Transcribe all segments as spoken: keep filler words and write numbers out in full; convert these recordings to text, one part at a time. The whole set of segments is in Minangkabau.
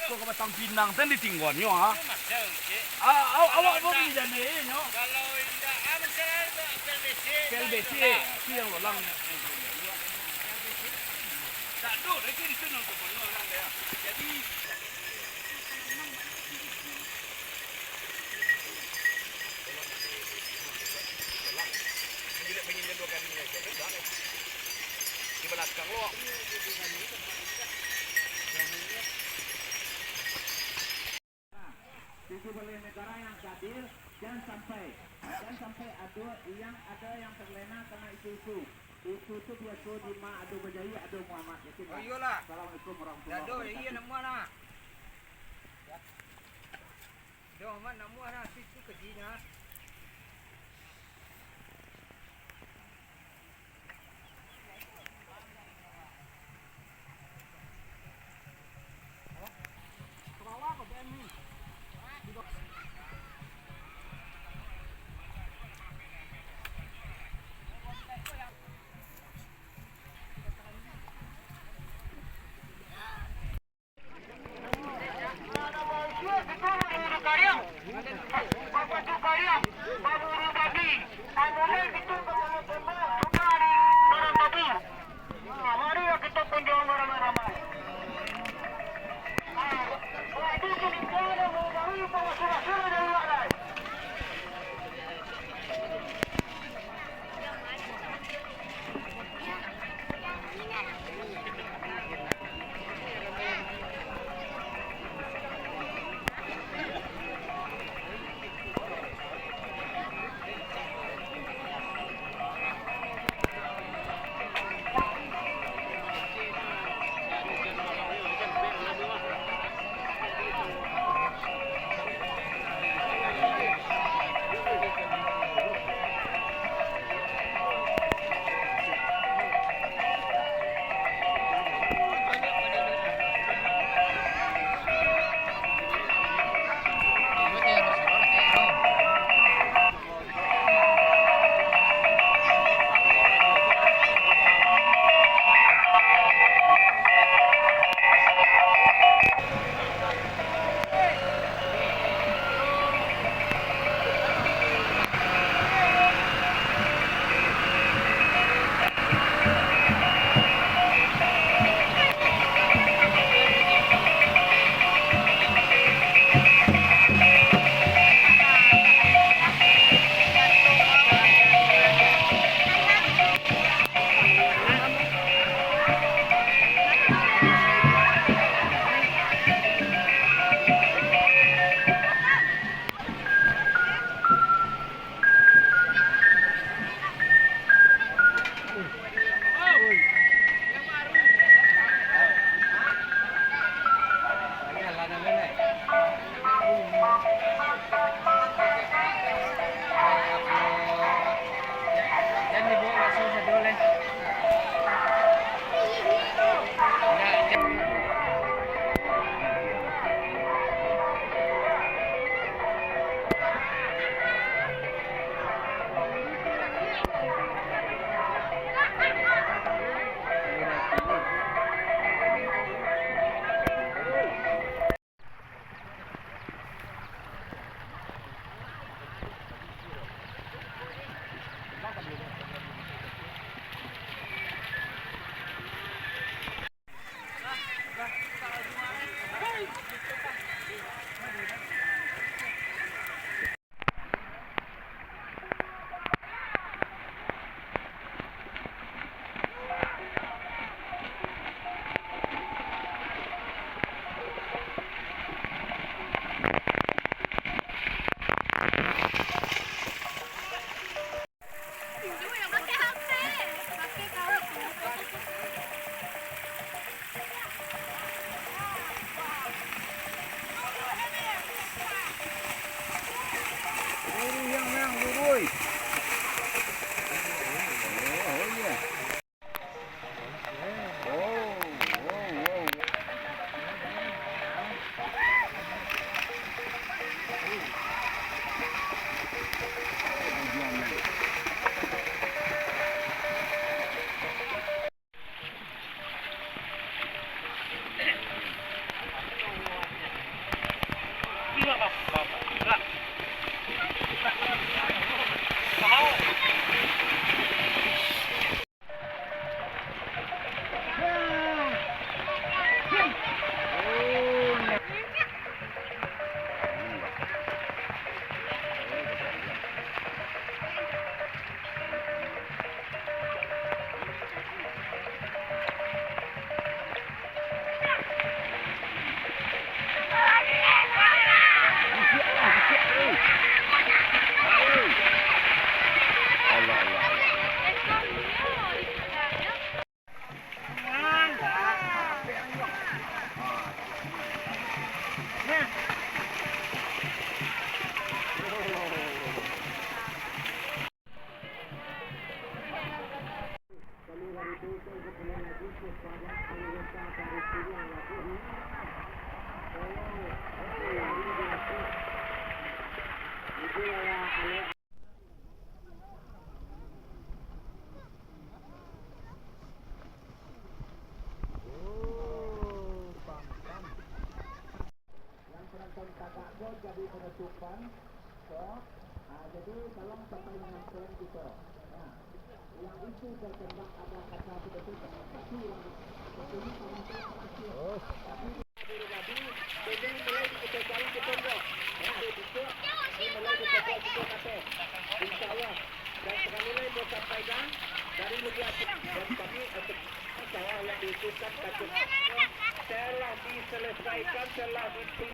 Kok ka Batang Pinang, tan ditinggonyo, ah. Macam, cik. Ah, aw-, awak Kalau pun indak, dijameh nyo. Kalau indak, ah, macam mana tu? P L B C, P L B C, lah, itu lah. Itu yang lolang. Tak ada lagi di sana tu, mana orang dia. Jadi, Di belakang lo. Tujuh baleh negara yang ka hadir, jan sampai, jan sampai ado yang, ado yang terlena karena isu-isu. Isu tu biaso di ma ado Bajai, ado Muhammad Yasin. Oh, iyolah. Assalamualaikum warahmatullahi Dah ado, wabarakatuh. Iya, nak muah lah. Dah, Muhammad, nak muah lah. Situ ke Cina. Yang penonton tagak ko jadi penutupan. So, ah, jadi tolong sampai dengan kalian gitu. Nah, yang itu berkembang ada kata begitu, tapi yang itu sama tu yang berhasil. Tapi jadi, jadi mulai kita cari di pondok. Ya, di pondok, ini mulai kita cari di pondok. Insya Allah. Dan sekali lagi saya sampaikan dari Lubuk Aceh dan kami untuk masalah yang diusulkan takut telah diselesaikan, telah di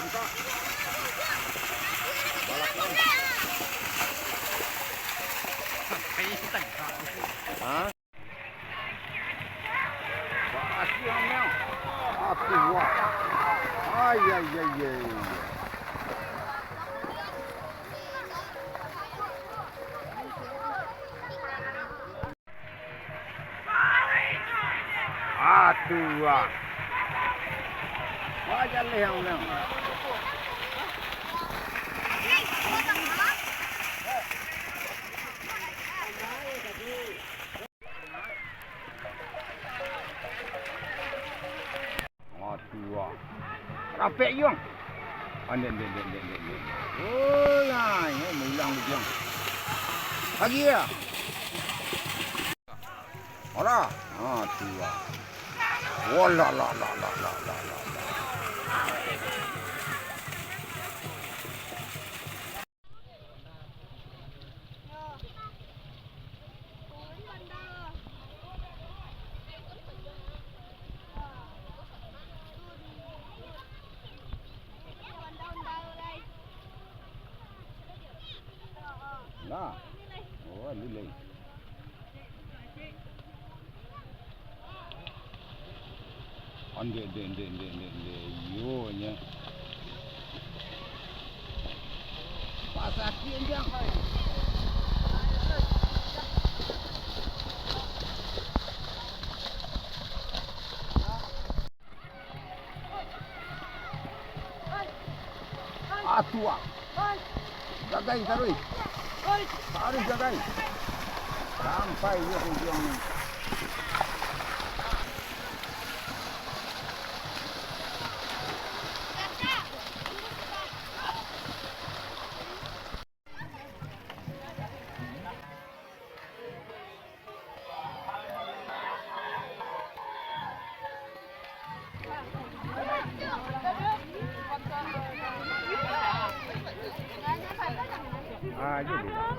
Ha? Aduh, wah. Ai, ai, ai, ai. Aduh, ah. Wah, jaleh ang, ang. Aduh, ah. Rapek, Yong. Andek, andek, andek. Oh, lah, ini maulang lagi, Yong. Lagi, ya? Alah. Aduh, ah. Oh, lah, lah, lah. Lah. Oh, lilai. Andek, dek, dek, dek, dek, dek. Iyo, nyo. Wah, sakik, anjang. Atua. Jagai taruih. Taruih jagai. Sampai jo ujuang ni. Ah, jadi.